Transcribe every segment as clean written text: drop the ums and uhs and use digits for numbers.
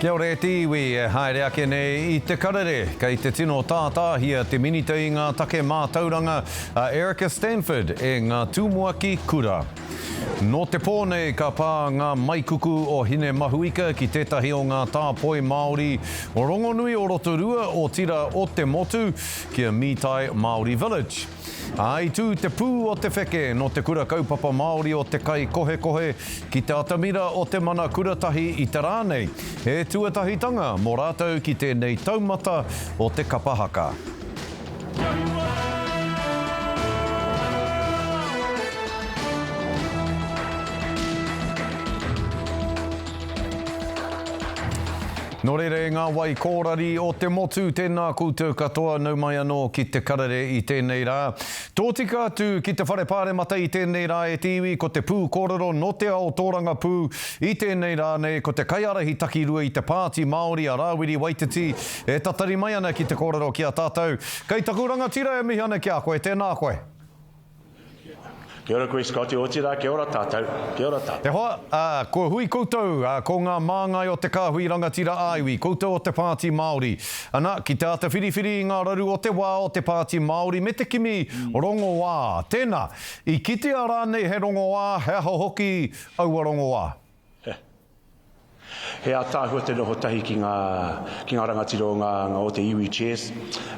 Kia ora e te iwi e haere ake nei i te karere. Kei te tino tātāhia te Minita i ngā take mātauranga a Erica Stanford e ngā tumuaki kura. Nō te pō nei ka pā ngā maikuku o Hinemahuika ki tētahi o ngā tāpoi Māori rongonui o Rotorua, otirā o te motu, ki a Mītai Māori Village. Ā, i tū te pū o te wheke nō te Kura Kaupapa Māori o Te Kaikohekohe ki te atamira o Te Mana Kuratahi i te rā nei, he tuatahitanga mō rātou ki tēnei taumata o te kapa haka. Nō reira e ngā wai kōrari o te motu, tēnā koutou katoa, nau mai anō ki te karere i tēnei rā. Tōtika atu ki te whare pāremata i tēnei rā e te iwi, ko te pū kōrero nō te ao tōrangapū i tēnei rā nei, ko te kaiārahi takirua i te Pāti Māori a Rāwiri Waititi e tatari mai ana ki te kōrero ki a tātou. Kei taku rangatira e mihi ana ki a koe, tēnā koe. Kia ora koe Scotty, otirā kia ora tātou, kia ora tātou. E hoa, ā, kua hui koutou, ā, ko ngā māngai o te kāhui rangatira ā-iwi, koutou o te Pāti Māori. Ana, ki te āta whiriwhiri i ngā raru o te wā o te Pāti Māori me te kimi rongoā. Tēnā, i kitea rānei he rongoā, he aha hoki aua rongoā? He ātaahua te noho tahi ki ngā, ki ngā rangatira o ngā, ngā o te iwi Chairs,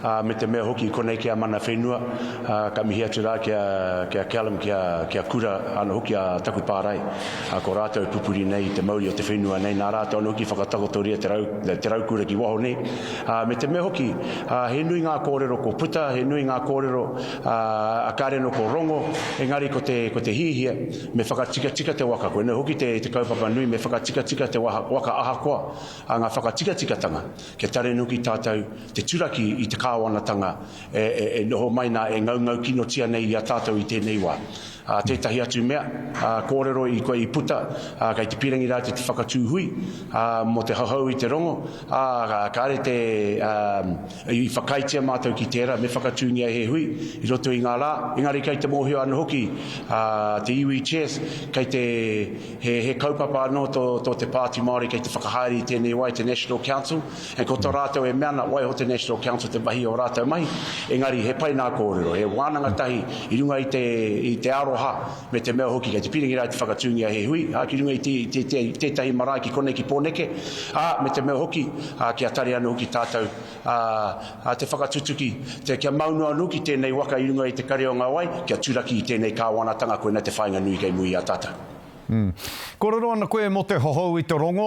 ā, me te mea hoki i konei ki a mana whenua, ā, ka mihi atu rā ki a, ki a Callum, ki a, ki a Kura anō hoki a taku pārae, ā, ko rātou e pupuri nei i te mauri o te whenua nei, nā rātou anō hoki i whakatakotoria te rau, te raukura ki waho nei, ā, me te mea hoki, ā, he nui ngā kōrero ko puta, he nui ngā kōrero, ā, a kāre anō ko rongo, engari ko te, ko te hihia, Me whakatikatika te waka, koinei hoki te kaupapa nui, me whakatikatika te waka ahakoa a ngā whakatikatikatanga, kia tare noki tātou te turaki i te kāwanatanga e noho mai nā, e ngaungau kinotia nei i a tātou i tēnei wā. Ā, tētahi atu mea, ā, kōrero i koe i puta, ā, kei te pīrangi rātou te whakatū hui, ā, mō te hahau i te rongo, ā, kāre te, ā, I whakaaetia mātou ki tērā me whakatūngia he hui i roto i ngā rā, engari kei te mōhio anō hoki te iwi Chairs, kei te, he, he kaupapa anō tō, tō te Pāti Māori kei te whakahaere i tēnei wā i te National Council, and ko tō rātou e mea ana, waiho te National Council te mahi o rātou mahi, engari he pai nā kōrero, he wānanga tahi i runga i te, i te aroha me te mea hoki kei te pīrangi rā te whakatūngia he hui, ā, ki runga i te, te, te, tētahi marae ki konei ki Pōneke, ā, me te mea hoki, ā, kia tari anō hoki tātou, ā, ā, te whakatutuki, te, kia mau noa anō ki tēnei waka i runga i te kare o ngā wai, kia turaki i tēnei kāwanatanga, koina te whāinga nui kei muri i a tātou. Mm. Kōrero ana koe mō te hohou i te rongo,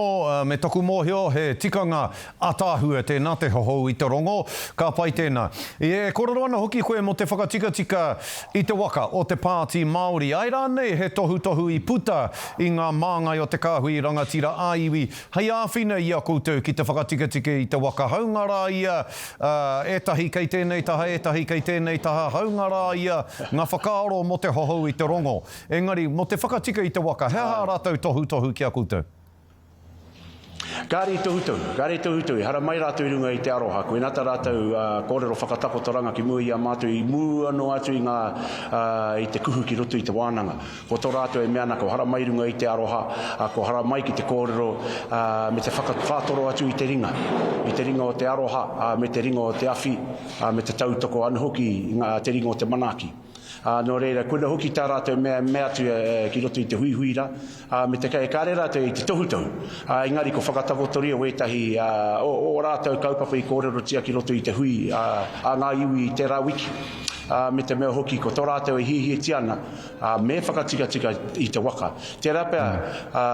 me taku mōhio he tikanga ataahua tēnā te hohou i te rongo, ka pai tēnā. E kōrero ana hoki koe mō te whakatikatika i te waka o te Pāti Māori. Āe rānei he tohutohu i puta i ngā māngai o te kāhui rangatira ā-iwi hei āwhina i a koutou ki te whakatikatika i te waka haunga rā ia, ētahi kei tēnei taha, ētahi kei tēnei taha, haunga rā ia ngā whakaaro mō te hohou i te rongo. Engari, mō te whakatika i te waka, he aha ā rātou tohutohu ki a koutou? Kāre i tohutohu, kāre i tohutohu, i haramai rātou i runga i te aroha, koinā tā rātou kōrero whakatakotoranga ki mua i a mātou i mua noa atu i ngā, i te kuhu ki roto i te wānanga. Ko tō rātou e mea ana ko haramai i runga i te aroha, ko haramai ki te kōrero me te whakawhātoro atu i te ringa, i te ringa o te aroha me te ringa o te awhi me te tautoko anō hoki i ngā, te ringa o te manaaki. Ā, nō reira, koina hoki tā rātou mea e mea atu ki roto i te huihui rā, ā, me te kai, kāre rātou i te tohutohu, ā, engari ko whakatakotoria wētahi o ō rātou kaupapa i kōrerotia ki roto i te hui a ngā iwi i tērā wiki, ā, me te mea hoki ko tō rātou e hiahiatia ana, ā, me whakatikatika i te waka. Tērā pea, ā,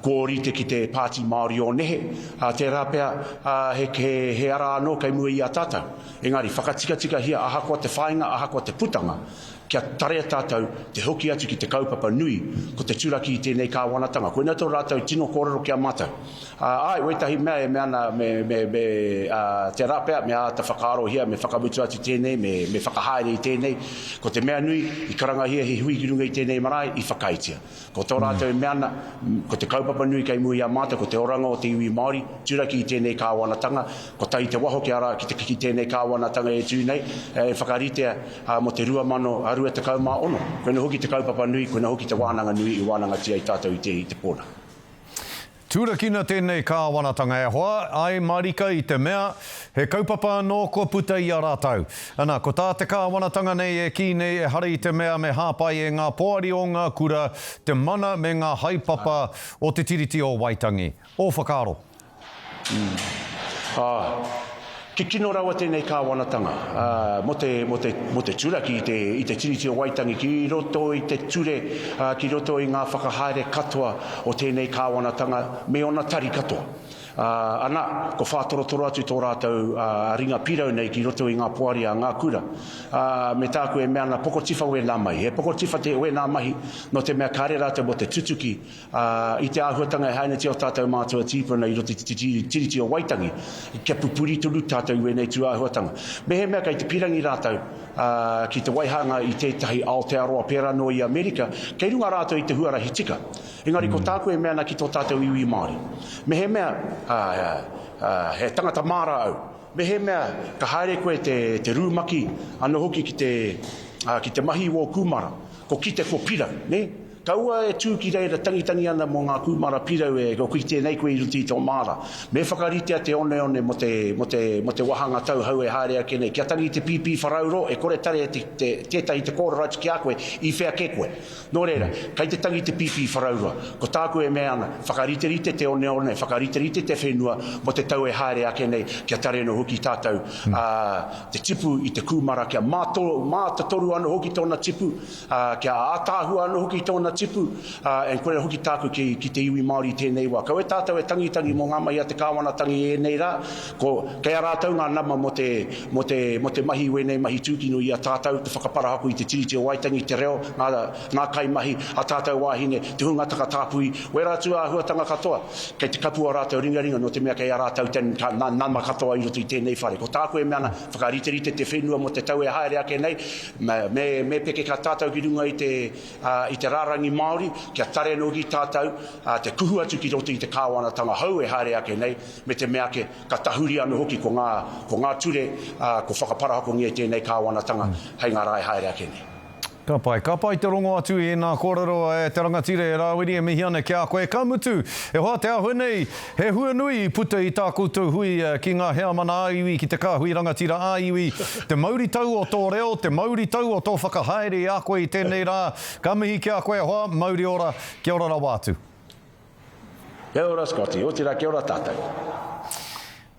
kua ōrite ki te Pāti Māori o nehe, ā, tērā pea, ā, he, he, he ara anō kei mua i a tātou. Engari, whakatikatikahia ahakoa te whāinga, ahakoa te putanga, kia tarea tātou te hoki atu ki te kaupapa nui, ko te turaki i tēnei kāwanatanga. Koinā tō rātou tino kōrero ki a mātou. Ā, āe, wētahi mea e mea ana me, me, me, ā, tērā pea, me āta whakaarohia, me whakamutu atu tēnei, me, me whakahaere i tēnei. Ko te mea nui, i karangahia he hui ki runga i tēnei marae, i whakaaetia. Ko tō rātou e mea ana, ko te kaupapa nui kei mua i a mātou, ko te oranga o te iwi Māori, turaki i tēnei kāwanatanga, kotahi te waho kia ara ki te ki tēnei kāwanatanga e tū nei, e whakaritea mō te 2026. Koina hoki te kaupapa nui, koina hoki te wānanga nui i wānangatia i tātou i te, i te pō nā. Turakina tēnei kāwanatanga e hoa, ai marika i te mea, he kaupapa anō kua puta i a rātou. Ana, ko tā te kāwanatanga nei e kī nei ehara i te mea me hāpai e ngā poari o ngā kura te mana me ngā haepapa o Te Tiriti o Waitangi. Ō whakaaro? Ā, kikino rawa tēnei kāwanatanga, ā, mō te, mō te, mō te turaki i te, i te Tiriti o Waitangi ki roto i te ture, ā, ki roto i ngā whakahaere katoa o tēnei kāwanatanga me ōna tari katoa. Ā, ana, ko whātorotoro atu tō rātou, ā, ringa pirau nei ki roto i ngā poari a ngā kura. Ā, me tāku e mea ana, pokotiwha wēnā mahi. He pokotiwha te, wēnā mahi, nō te mea kāre rātou mō te tutuki, Ā, i te āhuatanga e hainatia o tātou mātua tīpuna i roto i te Tiriti o Waitangi, kia pupuri tonu tātou i wēnei tū āhuatanga. Mehemea kei te pirangi rātou, ā, ki te waihanga i tētahi Aotearoa pērā noa i Amerika, kei runga rātou i te huarahi tika. Engari ko tāku e mea ana ki tō tātou iwi Māori, mehemea, ā, ā, he tangata māra au, mehemea ka haere koe te, te rumaki anō hoki ki te, ā, ki te mahi i wō kūmara, ko kite ko pirau, nē? Kaua e tū ki reira tangitangi ana mō ngā kūmara pirau e kite nei koe i roto i tō māra. Me whakaritea te oneone mō te, mō te, mō te wahanga tauhou e haere ake nei. Kia tangi te pīpīwharauro, e kore tare te, te, tētahi te kōrero atu ki a koe, i whea kē koe. Nō reira, kei te tangi te pīpīwharauroa. Ko tāku e mea ana, whakariterite te oneone, whakariterite te whenua mō te tau e haere ake nei, kia tare anō hoki tātou, ā, te tipu i te kūmara, kia mātotoru anō hoki tōna tipu, ā, kia ātaahua anō hoki tōna tipu, ā, and koira hoki tāku ki, ki te iwi Māori i tēnei wā. Kaua tātou e tangitangi mō ngā mahi a te kāwanatangi i ēnei rā, ko, kei a rātou ngā nama mō te, mō te, mō te mahi i wēnei mahi tūkino i a tātou, te whakaparahako i te Tiriti o Waitangi, te reo, ngā, ngā kaimahi, a tātou wāhine, te hunga takatāpui, wērā tū āhuatanga katoa, kei te kapu ō rātou ringaringa nō te mea kei a rātou te, ka, nā nama katoa i roto i tēnei whare. Ko tāku e mea ana, whakariterite te whenua mō te tau e haere ake nei, Me, me peke ka tātou ki runga i te, i te rārangi Māori, kia tare anō hoki tātou te kuhu atu ki roto i te kāwanatanga hou e haere ake nei, me te mea ake, ka tahuri anō hoki ko ngā, ko ngā ture, ko whakaparahakongia e tēnei kāwanatanga hei ngā rā e haere ake nei. Ka pai, ka pai te rongo atu i ēnā kōrero e te rangatira e Rāwiri e mihi ana ki a koe. Ka mutu, e hoa te āhua nei, He hua nui i puta i tā koutou hui ki ngā heamana ā-iwi, ki te kāhui rangatira ā-iwi, te mauritau o tō reo, te mauritau o tō whakahaere i a koe i tēnei rā. Ka mihi ki a koe e hoa, mauri ora, kia ora rawa atu. Kia ora Scotty, otirā kia ora tātou.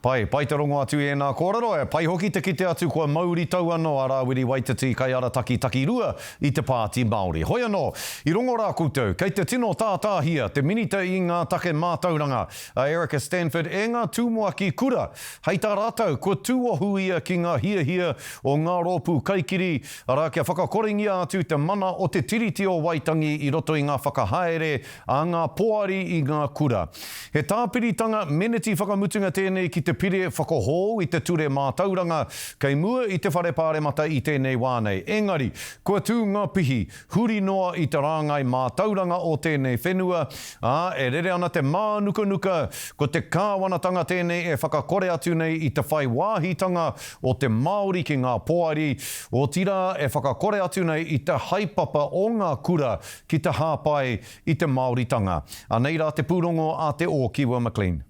Pai, pai te rongo atu i ēnā kōrero, e pai hoki te kite atu kua mauritau anō a Rāwiri Waititi kaiarataki takirua i te Pāti Māori. Hoi anō, i rongo rā koutou, kei te tino tātāhia te Minita i ngā take mātauranga, a Erica Stanford e ngā tumuaki kura. Hei tā rātou, kua tūohu ia ki ngā hiahia o ngā rōpū kaikiri, arā kia whakakorengia atu te mana o te Tiriti o Waitangi i roto i ngā whakahaere a ngā poari i ngā kura. He tāpiritanga meneti whakamutunga tēnei ki te pire whakahou i te ture mātauranga kei mua i te Whare Pāremata i tēnei wā nei. Engari, kua tū ngā pihi huri noa i te rāngai mātauranga o tēnei whenua, ā, e rere ana te mānukanuka ko te kāwanatanga tēnei e whakakore atu nei i te whai wāhitanga o te Māori ki ngā poari, otirā e whakakore atu nei i te haepapa o ngā kura ki te hāpai i te Māoritanga. Anei rā te pūrongo a Te Ōkiwa McLean.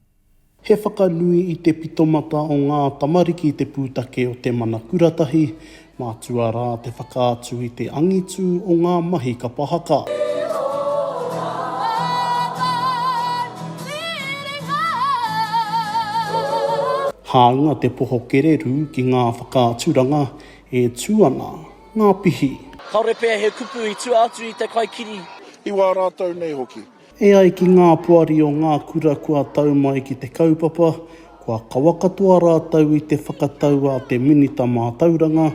He whakanui i te pitomata o ngā tamariki te pūtake o te mana kuratahi, mātua rā te whakaatu i te angitu o ngā mahi kapa haka. Hāunga te poho kererū ki ngā whakaaturanga e tū ana Ngā pihi. Kaore pea he kupu i tua atu i te kaikiri. I wā rātou nei hoki. E ai ki ngā poari o ngā kura kua tau mai ki te kaupapa, kua kawa katoa rātou i te whakatau a te Minita Mātauranga,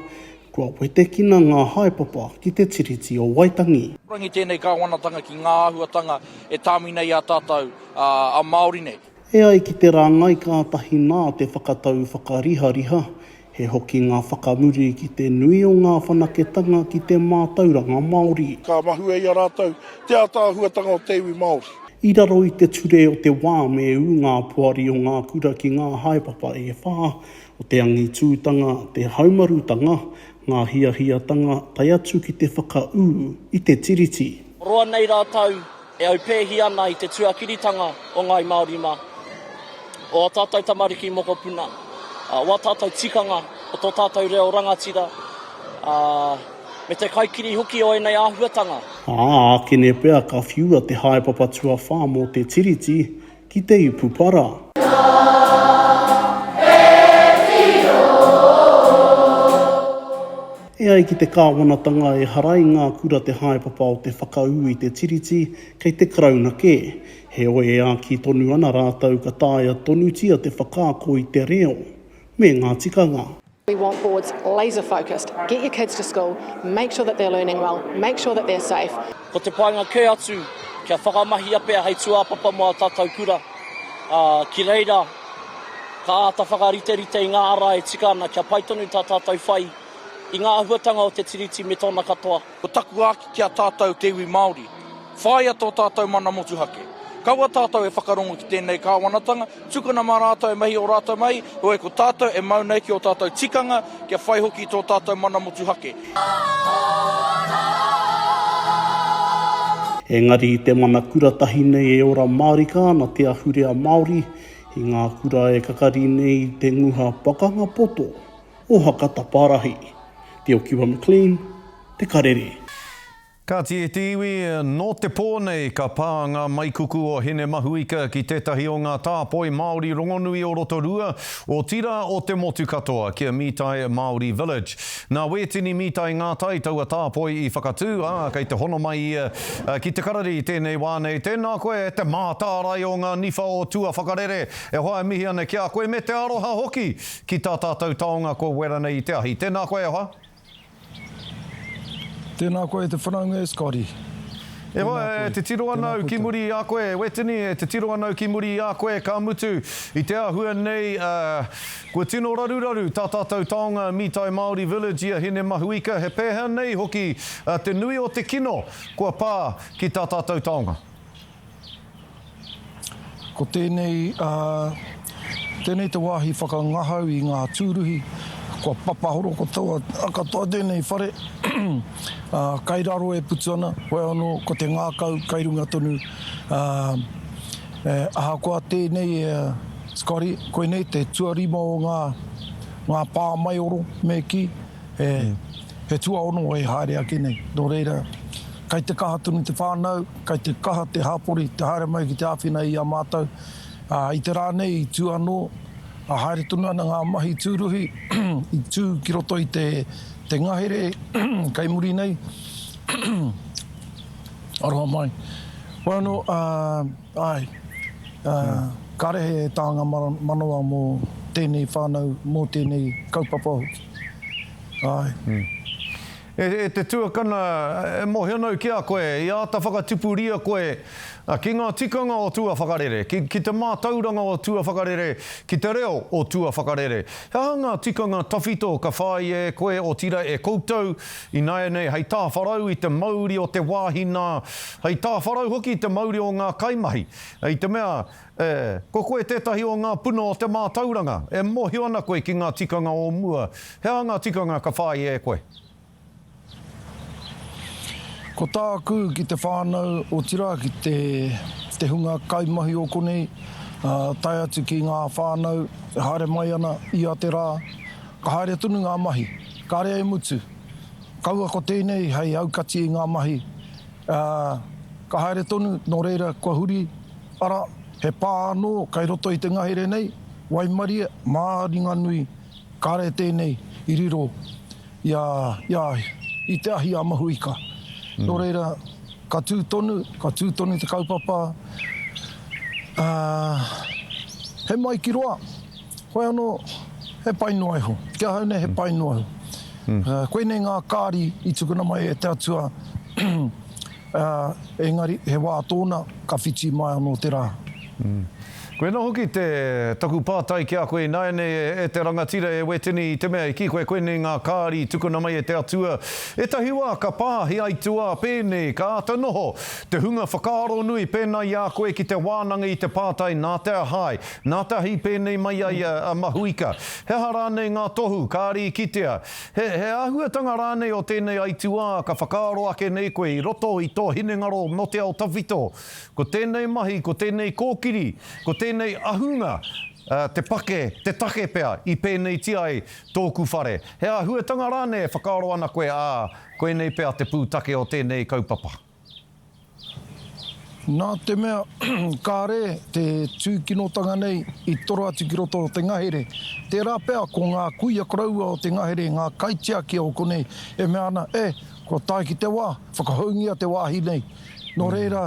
kua wetekina ngā haepapa ki te Tiriti o Waitangi. Rangi tēnei kāwanatanga ki ngā āhuatanga e tāmi nei i a tātou a Māori nei. E ai ki te rāngai kātahi nā te whakatau whakarihariha, He hokinga whakamuri ki te nui o ngā whanaketanga ki te mātauranga Māori. Ka mahue i a rātou te ātaahuatanga o te iwi Māori. I raro i te ture o te wā me ū ngā poari o ngā kura ki ngā haepapa e whā, o te angitūtanga, te haumarutanga, ngā hiahiatanga tae atu ki te whakaū i te Tiriti. Roa nei rātou. E aupēhi ana i te tuakiritanga o Ngāi Māori mā, o ā tātou tamariki mokopuna, o ā tātou tikanga, o tō tātou reo rangatira, ā, me te kaikiri hoki o ēnei āhuatanga. Ā, ākene pea ka whiua te haepapa tuawhā mō te Tiriti ki te ipu para. E ai ki te kāwanatanga ehara i ngā kura te haepapa o te whakaū i te Tiriti kei te Karauna kē, heoi e āki tonu ana rātou ka taea tonutia te whakaako i te reo me ngā tikanga. We want boards laser focused, get your kids to school, make sure that they're learning well, make sure that they're safe. Ko te painga kē atu kia whakamahia pea hei tūāpapa mō ā tātou kura, ā, ki reira ka āta whakariterite i ngā ara e tika ana kia pai tonu tā tātou whai i ngā āhuatanga o te Tiriti me tōna katoa. Ko taku āki ki a tātou te iwi Māori, whāia tō tātou mana motuhake. Kaua tātou e whakarongo ki tēnei kāwanatanga, tukuna mā rātou e mahi ō rātou mahi, heoi ko tātou e mau nei ki ō tātou tikanga, kia whai hoki i tō tātou mana motuhake. Engari i te mana kura tahi nei e ora mārika ana te ahurea Māori i ngā kura e kakari nei i te nguha pakanga poto o Hakataparahi. Te Okiwa McLean, Te Karere. Kāti e te iwi, nō te pō nei ka pā ngā maikuku o Hinemahuika ki tētahi o ngā tāpoi Māori rongonui o Rotorua, otirā o te motu katoa, ki a Mītai Māori Village. Nā Wētini Mītai Ngātai taua tāpoi i whakatū, ā, kei te hono mai ia ki te karere i tēnei wā nei. Tēnā koe e te mātārae o ngā niwha o tuawhakarere, e hoa e mihi ana ki a koe me te aroha hoki ki tā tātou taonga kua wera nei i te ahi. Tēnā koe e hoa. Tēnā koe e te whanaunga e Scotty. E hoa, e te tiro ana au ki muri i a koe, Wetini, e te tiro ana au ki muri i a koe, ka mutu, i te āhua nei, kua tino raruraru tā tātou taonga Mītai Māori Village i a Hinemahuika, he pēhea nei hoki te nui o te kino kua pā ki tā tātou taonga? Ko tēnei, ā, tēnei te wāhi whakangahau i ngā tūruhi, kua papahoro katoa, katoa tēnei whare, ā, kai raro e putu ana, hoi anō, ko te ngākau kai runga tonu, ā, e, ahakoa tēnei, e, Scotty, koinei te tuarima o ngā, ngā pā maioro, me kī, he, he tuaono e haere ake nei. Nō reira, kai te kaha tonu te whānau, Kai te kaha te hapori te haere mai ki te āwhina i a mātou. Ā, i te rā nei i tū anō, ā, haere tonu ana ngā mahi tūruhi i tū ki roto i te, te ngahere kei muri nei. Aroha mai. Hoi anō, ā, āe, ā, kāre he tānga manawa mō tēnei whānau, mō tēnei kaupapa hoki. Āe. E te tuakana, e mōhio ana au ki a koe, i āta whakatupuria koe ki ngā tikanga o tuawhakarere, ki, ki te mātauranga o tuawhakarere, ki te reo o tuawhakarere. He aha ngā tikanga tawhito ka whāia e koe, otirā e koutou, ināianei hei tāwharau i te mauri o te wāhi nā, hei tāwharau hoki i te mauri o ngā kaimahi, i te mea, e, ko koe tētahi o ngā puna o te mātauranga, e mōhio ana koe ki ngā tikanga o mua. He aha ngā tikanga ka whāia e koe? Ko tāku ki te whānau, otirā ki te te hunga kaimahi o konei, tae atu ki ngā whānau e haere mai ana ia te rā, ka haere tonu ngā mahi, kāre e mutu. Kaua ko tēnei hei aukati i ngā mahi, ka haere tonu, nō reira kua huri, ara, he pā anō kei roto i te ngahere nei, waimarie, māringanui, kāre tēnei i riro i a, i a, i te ahi a Mahuika. Nō reira, ka tū tonu, ka tū tonu te kaupapa, ā, he maiki roa, hoi anō, he pai noa iho. Ki ahau nei, he pai noa iho. Koinei ngā kāri i tukuna mai e te Atua, ā, engari, he wā tōna, ka whiti mai anō te rā. Koinā hoki te taku pātai ki a koe ināianei e te rangatira e Wetini i te mea i kī koe koinei ngā kāri i tukuna mai e te Atua. Ētahi wā ka pā he aituā pēnei ka āta noho te hunga whakaaro nui pēnā i a koe ki te wānanga i te pātai nā te aha ai, nā te aha i pēnei mai ai a Mahuika. He aha rānei ngā tohu kāri i kitea? He, he āhuatanga rānei o tēnei aituā ka whakaaro ake nei koe i roto i tō hinengaro nō te ao tawhito? Ko tēnei mahi, ko tēnei kōkiri, ko tēnei ahunga te pake, te take pea i pēneitia ai tōku whare. He āhuatanga rānei e whakaaro ana koe, ā, koinei pea te pūtake o tēnei kaupapa? Nā te mea kāre te tūkinotanga nei i toro atu ki roto o te ngahere, tērā pea ko ngā kuia koroua o te ngahere, ngā kaitiaki o konei e mea ana, e, kua tae ki te wā, whakahoungia te wāhi nei. Nō reira,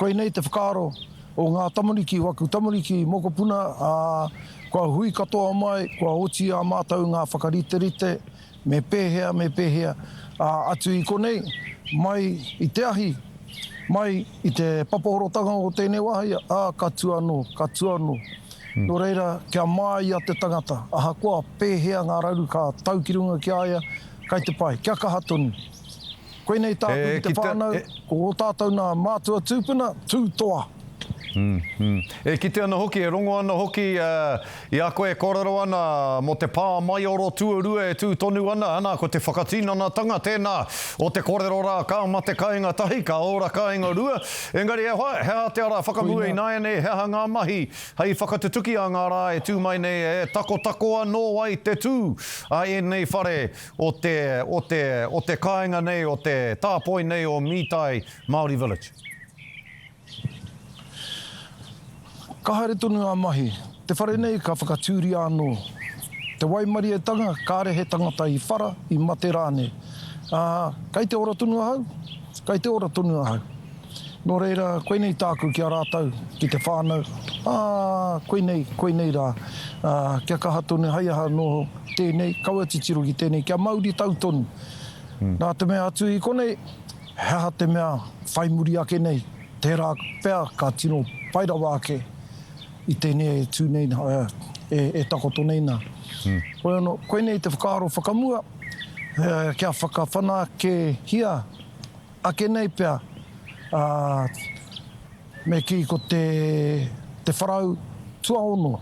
koinei te whakaaro o ngā tamariki, o aku tamariki mokopuna, ā, kua hui katoa mai, kua oti i a mātou ngā whakariterite, me pēhea, me pēhea, ā, atu i konei, mai i te ahi, mai i te papahorotanga o tēnei wāhi, ā, ka tū anō, ka tū anō. Nō reira, kia māia te tangata, ahakoa pēhea ngā raru ka tau ki runga ki a ia, kai te pai, kia kaha tonu. Koinei tāku ki te whānau, ko ō tātou nā mātua tūpuna, tū toa. E kite ana hoki, e rongo ana hoki i a koe e kōrero ana mō te pā maioro tuarua e tū tonu ana, ana, ko te whakatinanatanga tēnā o te kōrero rā, ka mate kāinga tahi, ka ora kāinga rua. Engari e hoa, he aha te ara whakamua ināianei, he aha ngā mahi hei whakatutuki a ngā rā e tū mai nei e takotako anō ai te tū a ēnei whare o te, o te, o te kāinga nei, o te tāpoi nei o Mītai Māori Village. Ka haere tonu ngā mahi. Te whare nei ka whakatūria anō. Te waimarietanga, kāre he tangata i whara, i mate rānei. Ā, kei te ora tonu ahau? Kei te ora tonu ahau. Nō reira, koinei tāku ki a rātou, ki te whānau, ā, koinei, koinei rā, ā, kia kaha tonu hei aha nō tēnei, kaua titiro ki tēnei, kia mauritau tonu. Nā te mea atu i konei, he aha te mea whai muri ake nei, tērā pea ka tino pai rawa ake i tēnei e tū nei, e, e takoto nei nā. Hoi anō, koinei te whakaaro whakamua, kia whakawhanakehia Ake nei pea, ā, me kī ko te, te wharau tuaono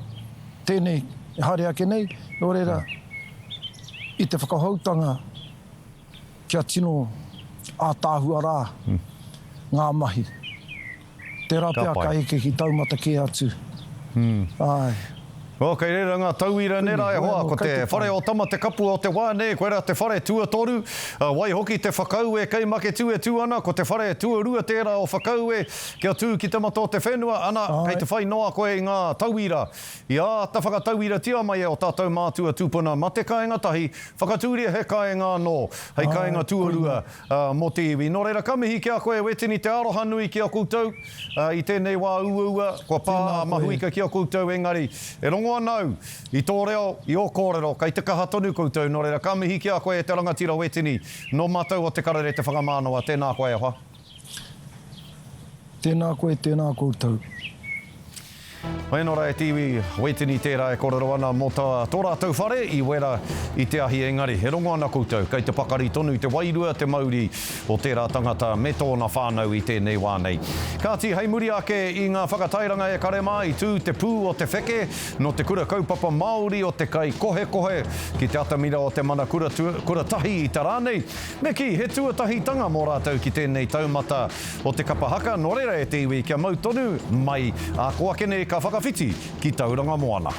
tēnei e haere ake nei, nō reira, i te whakahoutanga kia tino ātaahua rā ngā mahi. Tērā pea ka eke ki taumata kē atu. Āe. Oh, kei reira ngā tauira nē rā e hoa, ko te whare o Tama te Kapua o te wā nei, koirā te whare tuatoru, waihoki te Whakaue kei Maketū e tū ana, ko te whare tuarua tērā o Whakaue kia tū ki te mata o te whenua, ana, kei te whai noa koe i ngā tauira i āta whakatauiratia mai e o tātou mātua tūpuna ma te kāinga tahi, whakatūria he kāinga anō hei kāinga tuarua mō te iwi. Nō reira, ka mihi ki a koe, Wetini, te aroha nui ki a koutou i tēnei wā uaua, kua pā a Mahuika ki a koutou, engari, e rongo ana au i tō reo, i ō kōrero, kei te kaha tonu koutou, nō reira, ka mihi ki a koe e te rangatira Wetini, nō mātou o Te Karere Te Whakamānawa, tēnā koe e hoa. Tēnā koe, tēnā koutou. Whainora e te iwi, Waitini tērā e kōrero ana mō tā tō rātou whare i wera i te ahi engari e rongo ana koutou kei te pakari tonu te wairua, te mauri o tērā tangata me tōna whānau i tēnei wā nei. Kāti hei muri ake i ngā whakatairanga e kare mā i tū te pū o te wheke nō te kura kaupapa Māori o te Kaikohekohe ki te atamira o te Mana Kura, Kura Tahi i te rā nei. Me kī he tuatahitanga mō rātou ki tēnei taumata o te kapa haka, nō reira e te iwi kia mau tonu mai, ā, ko ake nei ka whakawhiti ki Tauranga Moana.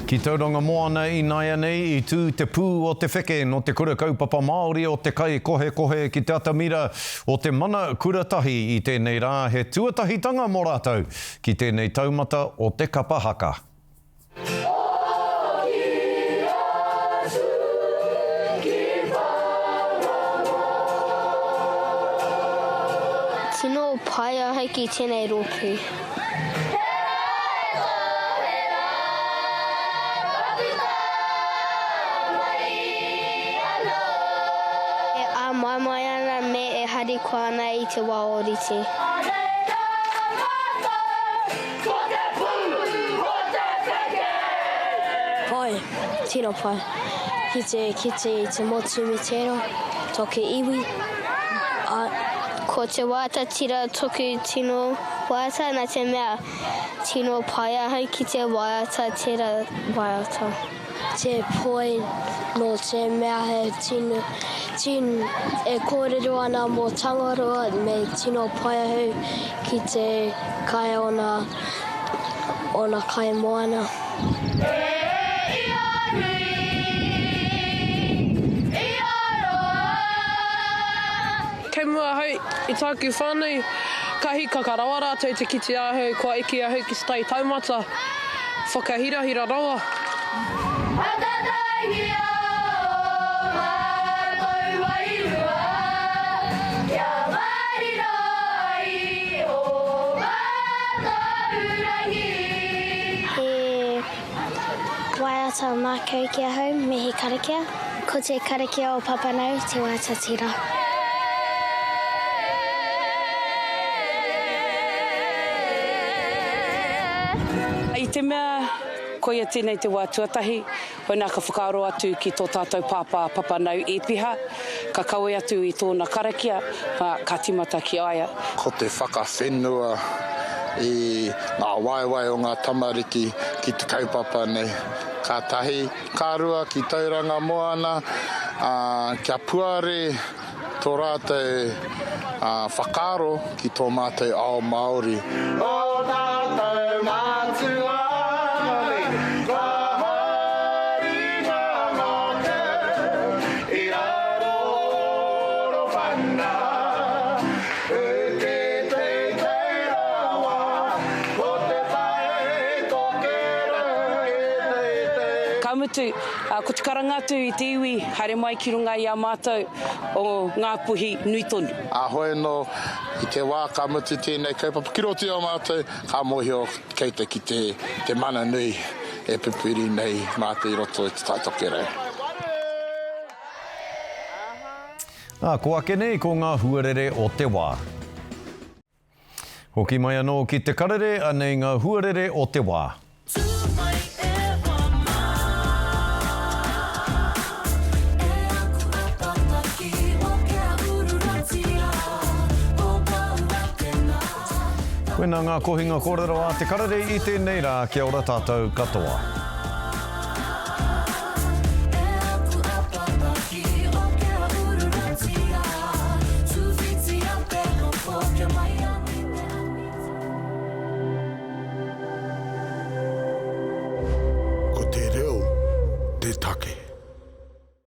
Ki Tauranga Moana ināianei i tū te pū o te wheke nō te Kura Kaupapa Māori o Te Kaikohekohe ki te atamira o te Mana Kura Tahi i tēnei rā, he tuatahitanga mō rātou ki tēnei taumata o te kapa haka. Tino pai ahau ki tenei ropu. E āmaimai ana me e harikoa. Koa ana i te wā ōrite. Pai, tino pai. Ki te kite i te motu me tērā, toku iwi, ā. Ko te waiata tira toku tino waiata nā te mea tino pai ahau ki te waiata tera waiata. Te poi nō te mea he tino, tin, e kōrero ana mō Tangaroa me tino pai ahau ki te kai ona, ona kai moana. Kei mua ahau i tāku whānau, ka hīkaka rawa rātou te kite ahau kua eke ahau ki te tai taumata whakahirahira rawa. Whakataungia ō mātou wairua, kia marino ai ō mātou rangi. He waiata mākau ki ahau me he karakia. Ko te karakia o Papanau te waiata tira. I te mea koia tēnei te wā tuatahi, hoinā ka whakaaro atu ki tō tātou pāpā Papanau Ēpiha, ka kawe atu i tōna karakia, ā, ka tīmata ki a ia. Ko te whakawhenua i ngā waewae o ngā tamariki ki te kaupapa nei, ka tahi. Ka rua ki Tauranga Moana, ā, kia puare tō rātou whakaaro ki tō mātou ao Māori. Ō tātou matua ka hari ngā ngākau i raro rowhana. U te teitei rawa, ko te tai tokerau e teitei. Ka mutu, ko te karanga atu i te iwi haere mai ki runga i a mātou o Ngāpuhi nui tonu. Ā, hoi anō, i te wā ka mutu tēnei kaupapa ki roto i a mātou, ka mōhio kei te kite te mana nui e pupuri nei mātou i roto i Te Tai Tokerau. Ā, ko ake nei ko ngā huarere o te wā. Hoki mai anō ki te karere, anei ngā huarere o te wā. Koinā ngā kohinga kōrero a te karere i tēnei rā, kia ora tātou katoa.